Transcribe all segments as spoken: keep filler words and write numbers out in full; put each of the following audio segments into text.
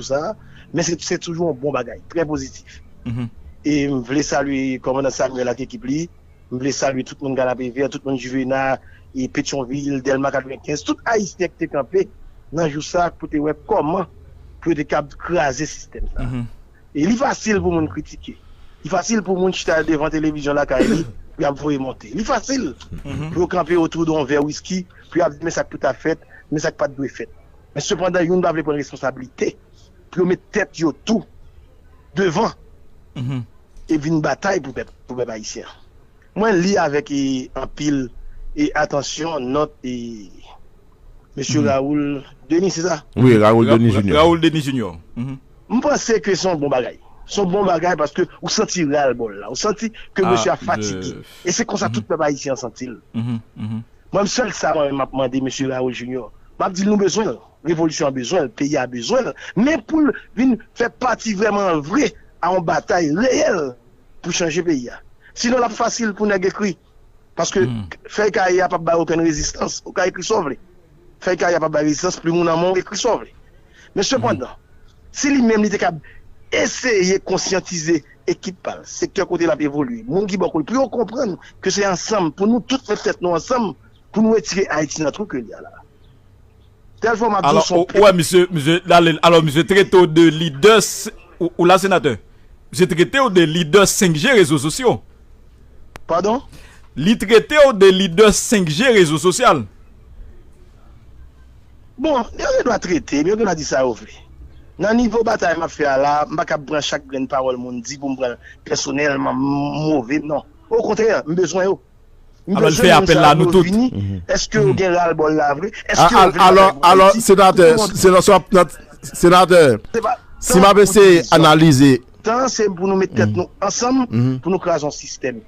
sa, men se, se toujou yon bon bagay, trè pozitif. E m vle salye kòmandan Samuel ak ekip li, m vle salye tout moun Kanapevè, tout moun Juvena, e Petyonvil, Dèlma katrevenkenz, tout Ayisyen ki te kanpe nan jou sa pou te wè kòman pou yo te kab kraze sistèm sa. E li fasil pou moun kritike. Li fasil pou moun chita devan televizyon lakay li pou y ap voye monte. Li fasil pou yo kanpe otou de yon vè wiski pou y ap di men sa k pou ta fèt, men sa k pa t dwe fèt. Men sepandan, youn pa vle pran responsablite pou yo met tèt yo tou devan e vin batay pou pèp, pou pèp ayisyen an. Mwen li avèk e, anpil e, atansyon nòt e, mesye Raoul Denis, se sa? Wi, Raoul Denis Junior. Raoul Denis Junior. M panse ke se yon bon bagay. Se yon bon bagay paske ou santi ras l bòl la. Ou santi ke mesye a fatige. E se konsa tout pèp ayisyen an santi l. Mwen, m sèl sa mwen menm m ap mande mesye Raoul Junior. M ap di l nou bezwen l. Revolisyon an bezwen l, peyi a bezwen l. Men pou l vin fè pati vrèman vre a yon batay reyèl pou chanje peyi a. Sinon, l ap fasil pou nèg ekri. Paske fèy kaye a p ap bay okenn rezistans. Ou ka ekri sa w vle. Fèy kaye a p ap bay rezistans, plim ou nan men w, ekri sa w vle. Men sepandan, si li menm li te kab eseye konsyantize ekip pa l, sektè kote l ap evolye, moun ki bò kote l, pou yo konprann ke se ansanm, pou nou tout met tèt nou ansanm, pou nou retire Ayiti nan twou ke li a la. Tèl fwa m ap di w se yon pèp. Alò, misye, misye, alò, misye trete w de lidè, ou la, senatè? Misye trete w de lidè senk G rezo sosyo. Padon? Li trete w de lidè senk G rezo sosyal. Bon, yo gen dwa trete m, yo gen dwa di sa yo vle. Nan nivo batay m ap fè a la, m pa kab pran chak grenn pawòl moun di pou m pran l pèsonèlman, m move, non. Okontrè, m bezwen yo. M bezwen moun sa yo vini. Èske yo gen ras l bòl la vre? Èske yo vle batay pou Ayiti? Alò, senatè, senatè, si m ap eseye analize. Tan se pou nou met tèt nou ansanm pou nou kraze yon sistèm.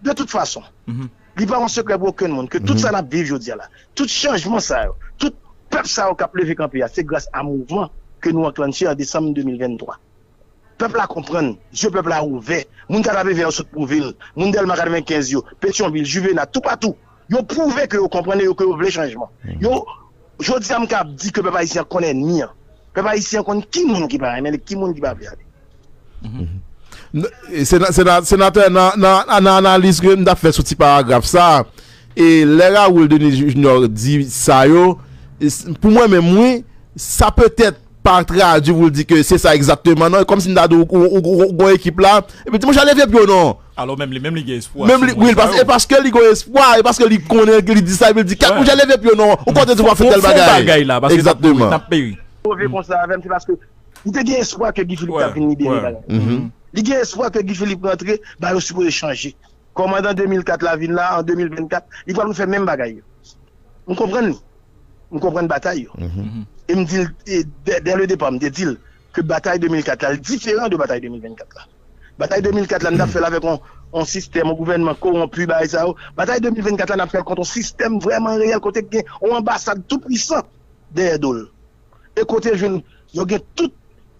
De tout fason, li pa yon sekrè pou okenn moun ke tout sa n ap viv jodi a la, tout chanjman sa yo, tout pèp sa yo k ap leve kanpe a, se gras a mouvman ke nou anklanche an desanm de mil venntwa. Pèp la konprann, zye pèp la ouvè. Moun Kanapevè yo sot pwouve l, moun Dèlma katrevenkenz yo, Petyonvil, Juvena, toupatou, yo pwouve ke yo konprann e yo ke yo vle chanjman. Yo, jodi a m kab di ke pèp ayisyen an konn ènmi an. Pèp ayisyen an konn ki moun ki pa renmen li, ki moun ki pa vle ale. Senatè, nan analiz ke m t ap fè sou ti paragraf sa, e lè Raoul Denis Junior di sa yo, pou mwen menm wi, sa petèt pa tradui pou l di ke se sa egzakteman non, e kòmsi m ta di w ou gon ekip la, epi di monchè leve pye w non. Alò menm li menm li gen espwa. Menm li wi, e paske li gon espwa, e paske li konnen, li di sa, epi l di kèk monchè leve pye w non, ou konte di w ap fè tèl bagay. Egzakteman. Move konsa avè m se paske Li te gen espwa ke Guy Philippe t ap vin libere bagay. Li gen espwa ke Guy Philippe rantre, bagay yo sipoze chanje. Kòmandan de mil kat la vin la, an de mil vennkat, li pral refè menm bagay yo. M konprann li. M konprann batay yo. E m di l, dè le depa, m te di l ke batay de mil kat la, l diferan de batay de mil vennkat la. Batay de mil kat la, n t ap fè l avèk yon, yon sistèm, yon gouvènman kowonpi, bagay sa yo. Batay de mil vennkat la, n ap fè l kont yon sistèm vrèman reyèl, kote gen yon anbasad tou pwisan dèyè do l. E kote jwenn yo gen tout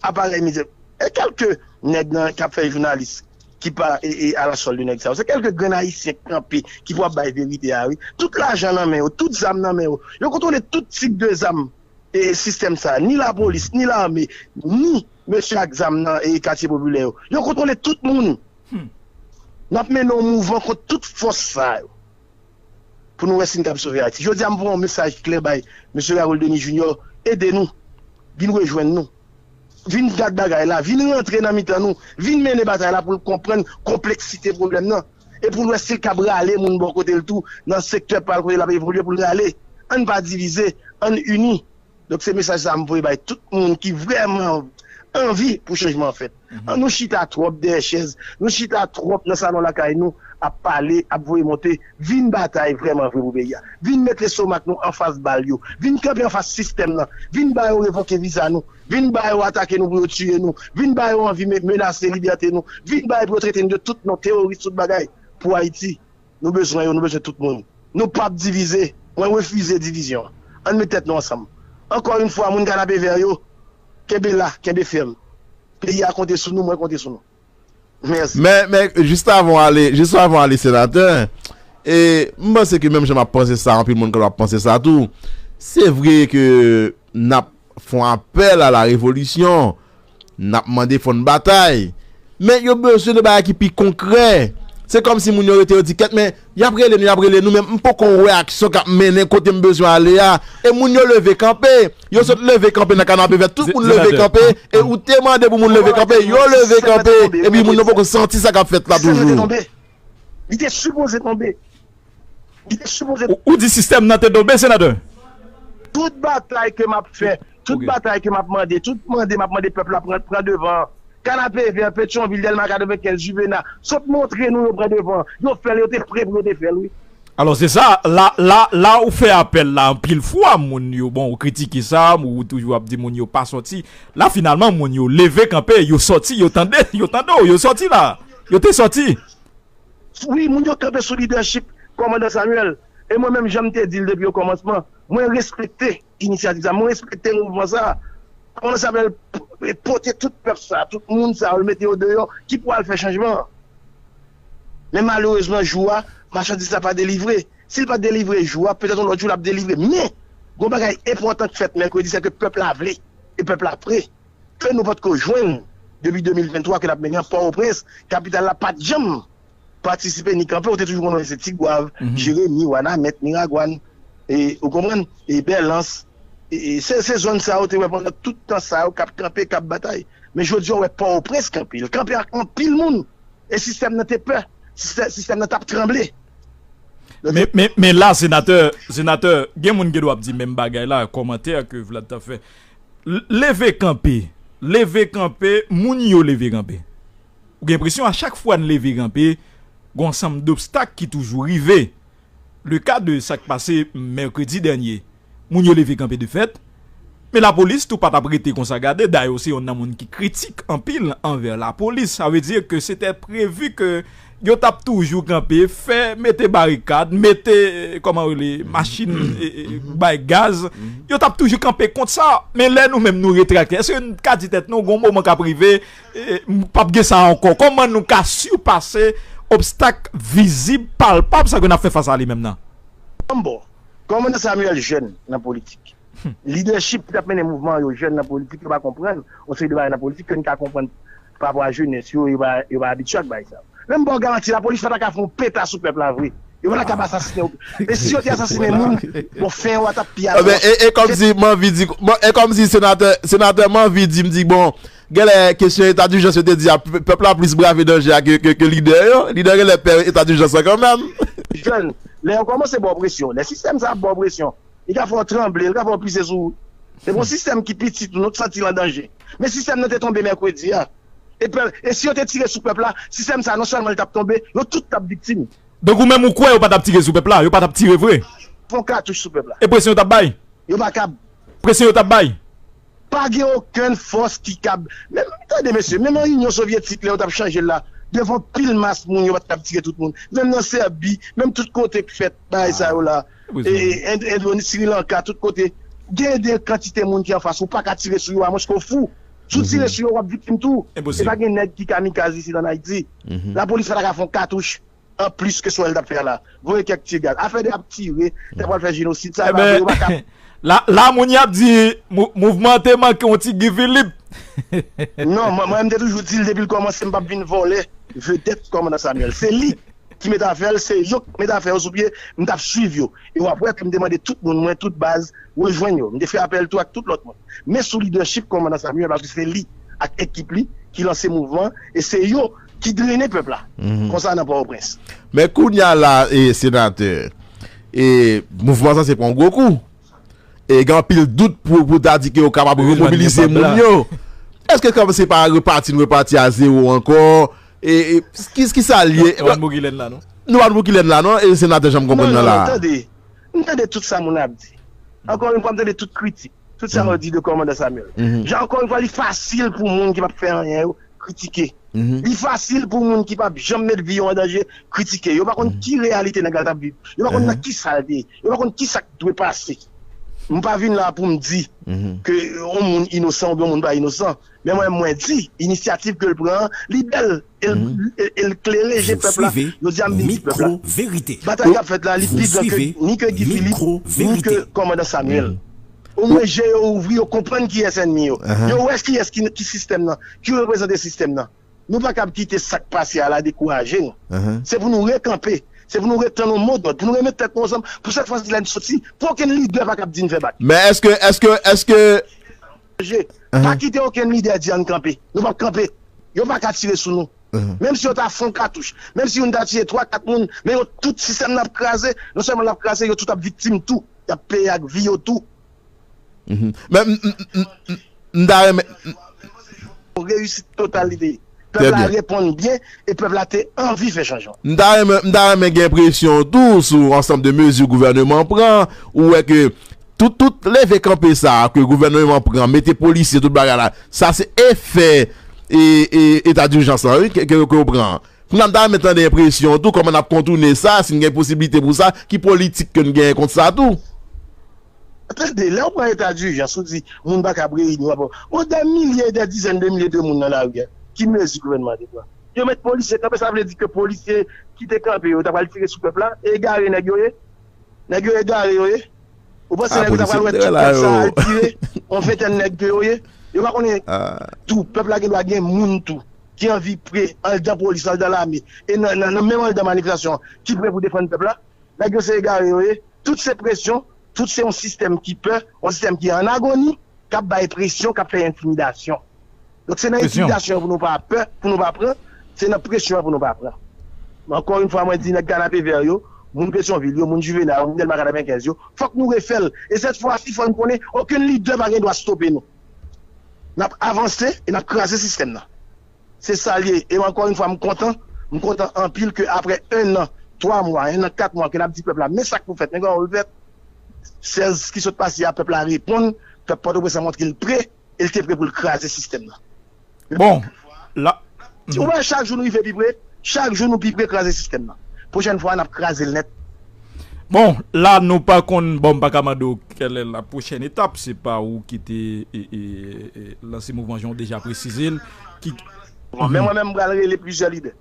aparèy medya. E kèlke nèg nan k ap fè jounalis ki pa e, e alasòl de nèg sa yo. Se kèlke grenn ayisyen k kanpe ki pou ap bay verite a wi. Tout lajan nan men yo, tout zam nan men yo. Yo kontwole tout tip de zam e sistèm sa. Ni lapolis, ni lame, ni mesye ak zam nan e katye popilè yo. Yo kontwole tout moun. N ap mennen yon mouvman kont tout fòs sa yo. Pou nou wè si n kab sove Ayiti. Jodi a m voye yon mesaj klè bay mesye Raoul Denis Junior, ede nou, vin rejwenn nou, vin gad bagay la, vin rantre nan mitan nou, vin mennen batay la pou l konprann konpleksite pwoblèm nan, e pou l wè si l kab rale moun bò kote l tou, nan sektè pa l kote l ap evolye pou l rale. Ann pa divize, ann ini. Donk se mesaj sa a m voye bay tout moun ki vrèman anvi pou chanjman an fèt. Ann nou chita twòp dèyè chèz, nou chita twòp nan salon lakay nou ap pale, ap voye monte, vin batay vrèman vre pou peyi a. Vin met lestomak nou anfas bal yo, vin kanpe anfas sistèm nan, vin ba yo revoke viza nou, vin ba yo atake nou pou yo tiye nou, vin ba yo anvi menase libète nou, vin ba yo pou yo trete nou de tout non, teworis, tout bagay pou Ayiti. Nou bezwen yo, nou bezwen tout moun. Nou p ap divize. Mwen refize divizyon. Ann met tèt nou ansanm. Ankò yon fwa, moun Kanapevè yo, kenbe la, kenbe fèm. Peyi a konte sou nou, mwen konte sou nou. Mèsi. Men, men, jis avan w ale, jis avan w ale, senatè, e m panse ke menm jan m ap panse sa, anpil moun ka ap panse sa tou. Se vre ke n ap fè yon apèl a la revolisyon. N ap mande fò n batay. Men yo bezwen de bagay ki pi konkrè. Se kòmsi moun yo rete yo di kèt, men y ap rele nou, y ap rele nou, men m poko wè aksyon k ap mennen kote m bezwen ale a. E moun yo leve kanpe. Yo sot leve kanpe nan Kanapevè. Tout moun leve kanpe. E ou te mande pou moun leve kanpe. Yo leve kanpe. Epi moun yo poko santi sa k ap fèt la toujou. Li te sipoze tonbe. Li te sipoze Ou, ou di sistèm nan te tonbe, senatè? Tout batay ke m ap fè, tout batay ke m ap mande, tout mande m ap mande pèp la pran, pran devan. Kanapevè, Petyonvil, Dèlma katrevenkenz, Jivena, sot montre nou yo pran devan. Yo fè l, yo te pre pou yo te fè l, wi. Alò se sa, la, la, la ou fè apèl la anpil fwa, moun yo, bon, ou kritike sa, ou toujou ap di moun yo pa sòti. La finalman, moun yo leve kanpe, yo sòti, yo tande, yo tande w, yo sòti la. Yo te sòti. Wi, moun yo kanpe sou lidèchip kòmandan Samuel. E mwen menm, jan m te di l depi okòmansman, mwen respekte inisyativ sa, mwen respekte mouvman sa. Kòmandan Samuel pote tout pèp sa, tout moun sa, l mete yo deyò, ki pou al fè chanjman an. Men malerezman, jou a, machandiz la pa delivre. Si l pa delivre jou a, petèt yon lòt jou l ap delivre. Men, gon bagay enpòtan k fèt mèkredi, se ke pèp la vle, e pèp la pre. Ke nou potko jwenn depi de mil venntwa ke n ap mennen an Pòtoprens, kapital la pa t janm patisipe ni kanpe, ou te toujou konn wè se Tigwav, Jeremi, Wanament, Miragwàn, e, ou konprann, e Bèlans, e, e, se, se zòn sa yo te wè pandan tout tan sa yo k ap kanpe, k ap batay. Men jodi a, w wè Pòtoprens kanpe, l kanpe ak anpil moun, e sistèm nan te pè, sistèm, sistèm nan t ap tranble. Men, men, men la, senatè, senatè, gen moun gen dwa ap di menm bagay la, kòmantè ke Vlad t ap fè. L- Leve kanpe, leve kanpe, moun yo leve kanpe. Ou gen enpresyon a chak fwa n leve kanpe, gon ansanm dobstak ki toujou rive. Le ka de sa k pase mèkredi dènye, moun yo leve kanpe de fèt, men lapolis tou pa t ap rete konsa gade. Dayè, w se yonn nan moun ki kritik anpil anvè lapolis. Sa vle di ke se te previ ke yo t ap toujou kanpe, fè, mete barikad, mete, eh, kòman rele, machin, eh, eh, bay gaz. Yo t ap toujou kanpe kont sa. Men lè nou menm nou retrakte, èske n ka di tèt nou, gon moman k ap rive, eh, p ap gen sa ankò? Kòman nou ka sipase obstak vizib, palpab, sa ke n ap fè fas a li menm nan? Bon, kòmandan Samuel jèn nan politik. Lidèchip ki t ap mennen mouvman an yo jèn nan politik, yo pa konprann yon seri de bagay nan politik ke n ka konprann pa rapò a jenès yo, yo pa, yo pa abitye ak bagay sa yo. Men m ba w garanti, lapolis pa ta ka fè yon peta sou pèp la vre. Yo pa ta ka ap asasinen yo. E si yo te asasinen moun, bon, fen yo a t ap pi atwòs. E, e kòmsi m anvi di, bon, e kòmsi senatè, senatè m anvi di, m di, bon, genlè kesyon eta dijans yo te di a, pèp la plis brave danje a ke, ke, ke lidè yo. Lidè genlè pè eta dijans lan kanmenm. Jèn, lè yo kòmanse ba w presyon, lè sistèm sa ap ba w presyon, li ka fè w tranble, li ka fè w pise sou ou. Se pou yon sistèm ki piti tou, nou t santi l an danje. Men sistèm nan te tonbe mèkredi a. E, pè- e si yo te tire sou pèp la, sistèm sa non sèlman li t ap tonbe, yo tout t ap viktim. Donk ou menm ou kwè yo pa t ap tire sou pèp la, yo pa t ap tire vre? Fè yon katouch sou pèp la. E presyon yo t ap bay? Yo pa kab. Presyon yo t ap bay? Pa gen okenn fòs ki kab. Menm, tande mesye, menm an Inyon Sovyetik, lè yo t ap chanje l la, devan pil mas moun, yo pa t kab tire tout moun. Menm nan Sèbi, menm tout kote k fèt bagay sa yo la. E, e, Endoni, Sri Lanka, tout kote. Gen de kantite moun ki anfas ou, ou pa ka tire sou yo, amwenske w fou. Si w tire sou yo, w ap viktim tou. E pa gen nèg ki kamikaz isit an Ayiti. Lapolis pa ta ka fè yon katouch anplis ke sa w wè l t ap fè a la. Voye kèk ti gaz. Afè de ap tire, ta pral fè jenosid, sa yo pa vre, yo pa ka. La, la moun y ap di mou- mouvman an te manke yon ti Guy Philippe. Non, mwen, mwen, m te toujou di l depi l kòmanse, m p ap vin vòlè vedèt kòmandan Samuel. Se li ki mete afè l, se yo k mete afè yo sou pye, m t ap swiv yo. E w ap wè ke m te mande tout moun mwen, tout baz, rejwenn yo. M te fè apèl tou ak tout lòt moun. Men sou lidèchip kòmandan Samuel, paske se li ak ekip li ki lanse mouvman, e se yo ki drennen pèp la. Konsa nan Pòtoprens. Men kounye a la, e, senatè, e, mouvman sa se pran yon gwo kou. E gen anpil dout pou, pou ta di ke yo kapab remobilize moun yo. Èske kòm se pa repati, n repati a zewo ankò? E, e, ki, ki sa l ye? Nou pa t pou kilèn la, non? Nou pa t pou kilèn la, non? E senatè jan m konprann nan la. Non, non, non, tande. M tande tout sa moun ap di. Ankò yon fwa, m tande tout kritik. Tout sa yo di de kòmandan Samuel. Jan ankò yon fwa, li fasil pou moun ki p ap fè anyen yo kritike. Li fasil pou moun ki p ap janm met vi yo an danje kritike. Yo pa konn ki reyalite nèg la t ap viv. Yo pa konn nan ki sa l te ye. Yo pa konn ki sa k dwe pase. M pa vin la pou m di ke yon moun inosan oubyen yon moun pa inosan. Men mwen, mwen di, inisyativ ke l pran an, li bèl, e l, e l, e l klere je pèp la. Jodi a, m vin di pèp la, batay k ap fèt la, li pi gran ke, ni ke Guy Philippe, ni ke kòmandan Samuel. Omwen je yo ouvri, yo konprann kiyès ènmi yo. Yo wè kiyès ki, ki sistèm nan, ki reprezante sistèm nan. Nou pa kab kite sa k pase a la dekouraje nou. Se pou nou rekanpe. Se pou nou retann yon modòd, pou nou remèt tèt nou ansanm, pou sèt fwa si la n soti, pou okenn lidè pa kab di n fè bak. Men èske, èske, èske... Pa kite okenn lidè di ann kanpe. Nou p ap kanpe. Yo pa ka tire sou nou. Menm si yo ta fon katouch, menm si youn ta tiye twa, kat moun, men yo tout sistèm nan ap kraze, non sèlman l ap kraze, yo tout ap viktim tou. Y ap peye ak vi yo tou. Men m, m, m, m, m ta renmen, m, reyisit total li te ye. Pèp la reponn byen e pèp la te anvi fè chanjman. M ta renmen, m ta renmen gen presyon tou sou ansanm de mezi gouvènman an pran. Ou wè ke tout, tout leve kanpe sa a ke gouvènman an pran, mete polisye, tout bagay la, sa se efè e, e, eta dijans lan, wi, ke, ke, ke yo pran an. Kounye a m ta renmen tande enpresyon w tou, kòman n ap kontounen sa, si n gen posiblite pou sa, ki politik ke n genyen kont sa tou. Tande, lè w pran eta dijans, ou di moun pa kab reyini, w ap, bon, dè milye, dè dizèn de milye de moun nan lari a, ki mezi gouvènman an te pran? Yo met polisye kanpe, sa vle di ke polisye ki te kanpe yo, ta pral tire sou pèp la, e egare nèg yo ye? Nèg yo egare yo ye? Ou panse nèg yo ta pral wè tout pèp sa al tire? Yon ventèn nèg ke yo ye? Yo pa konnen tou, pèp la gen dwa gen moun tou ki anvi pre andan polis, andan lame, e nan, nan, nan menm andan manifestasyon an, ki pre pou defann pèp la. Nèg yo se egare yo ye. Tout se presyon, tout se yon sistèm ki pè, yon sistèm ki an agoni, k ap bay presyon, k ap fè entimidasyon. Donk se nan entimidasyon an pou nou pa pè, pou nou pa pran, se nan presyon an pou nou pa pran. Men ankò yon fwa mwen di nèg Kanapevè yo, moun Petyonvil yo, moun Juvénal, moun Dèlma katrevenkenz yo, fòk nou refè l. E sèt fwa si fò n konnen okenn lidè pa gen dwa stope nou. N ap avanse e n ap kraze sistèm nan. Se sa l ye. E ankò yon fwa, m kontan. M kontan anpil ke apre en an, twa mwa, en an, kat mwa, ke n ap di pèp la, men sa k pou fèt, men kòman pou l fèt. Sèz ki sot pase a, pèp la reponn, pèp Pòtoprens lan montre l pre, e l te pre pou l kraze sistèm nan. Bon, la. Ou wè, chak jou nou rive pi pre, chak jou nou pi pre kraze sistèm nan. Pwochèn fwa, n ap kraze l nèt. Bon, la nou pa konn, bon, m pa ka mande w kèl è la pwochèn etap, se pa ou ki te e, e, e, lanse mouvman jan w deja presize l. Ki... Bon, men mwen menm, m pral rele plizyè lidè.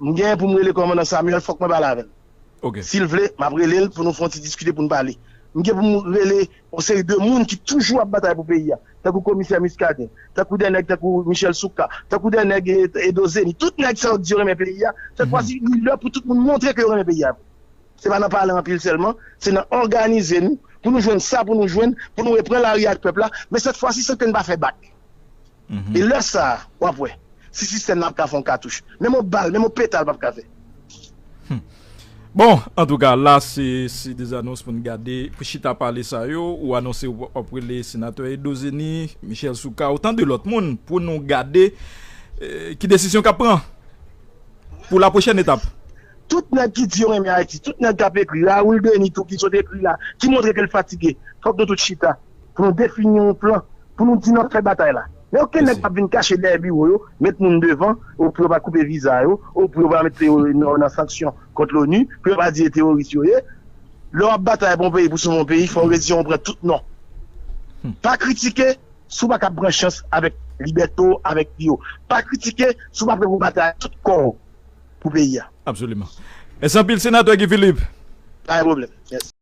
M gen pou m rele kòmandan Samuel, fòk mwen pale avè l. Si l vle, m ap rele l pou nou fè yon ti diskite, pou n pale. M gen pou m rele yon seri de moun ki toujou ap batay pou peyi a, tankou komisè Muscadin, tankou de nèg tankou Michel Souka, tankou de nèg e, Edo Zeni, tout nèg sa yo di yo renmen peyi a. Sèt fwa si, li lè pou tout moun montre ke yo renmen peyi a. Se pa nan pale anpil sèlman, se nan òganize nou, pou nou jwenn sa pou nou jwenn, pou nou repran lari ak pèp la, men sèt fwa si san ke n pa fè bak. E lè sa a, w ap wè, si sistèm nan ap ka fè yon katouch. Menm yon bal, menm yon petal p ap ka fè. Bon, antouka, la se, se de zanons pou n gade, pou chita pale sa yo, ou anonse w ap rele senatè Edo Zeni, Michel Souka, otan de lòt moun, pou nou gade, eh, ki desizyon k ap pran pou la pwochèn etap. Tout nèg ki di yo renmen Ayiti, tout nèg k ap ekri, Raoul Denis tou ki sot ekri la, ki montre ke l fatige, fòk nou tout chita pou nou defini yon plan, pou nou di n ap fè batay la. Men okenn nèg p ap vin kache dèyè biwo yo, met moun devan, ou pou yo pa koupe viza yo, ou pou yo pa mete yo nan, nan sanksyon kont loni, pou yo pa di e teworis yo ye. Lè w ap batay pou yon peyi, pou sove yon peyi, fò w redi yon pran tout non. Pa kritike si w pa ka pran chans avèk libète w, avèk vi w. Pa kritike si w pa pre pou batay tout kò w pou peyi a. Absoliman. Mèsi anpil, senatè Guy Philippe. Pa gen pwoblèm. Mèsi.